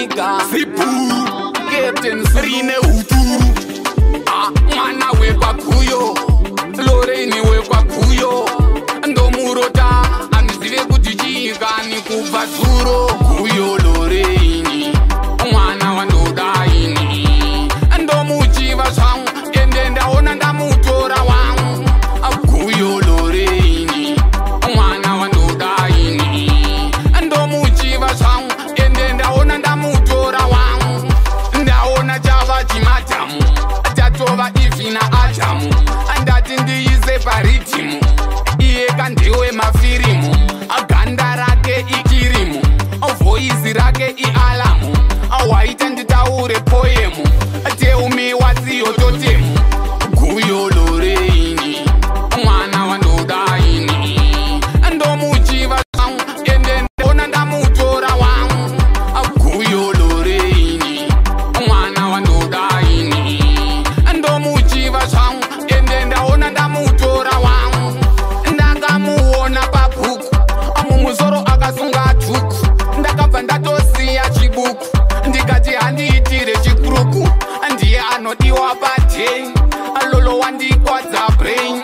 nigga. Zibhuru Captain Sulu. Rine uturu. Ah, mwana wekwaguyo, Loreni wekwaguyo, ndomurota, handizive kuti chiikani kubva zuro. Guyo Loreni, mwana wandodaini, ndomuchiva zvangu, ende ndaona ndamutora wangu. Guyo Loreni, mwana wandodaini, ndomuchiva zvangu, ende ndaona ndamutora wangu. Ndaona chava chimadhamu, tatova ifi naAdhamu, andati ndiise paridhimu, iye kandiwe mafirimu. Ganda rake ikirimu, voice rake ialamu, waita nditaure poemu, tell me what's your totem. Guyo Loreni, mwana wandodaini, ndomuchiva zvangu, ende ndaona ndamutora wangu. Guyo Loreni, mwana wandodaini, ndomuchiva zvangu, ende ndaona ndamutora wangu. Ndakamuona pabhuku, mumusoro akasunga dhuku, ndakabva ndatosiya chibuku, ndikati handiitire chikuruku. Ndiye anodiwa pateni, Lolo wandikwadza brain,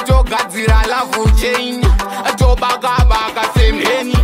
togadzira love chain, tobakabaka semheni.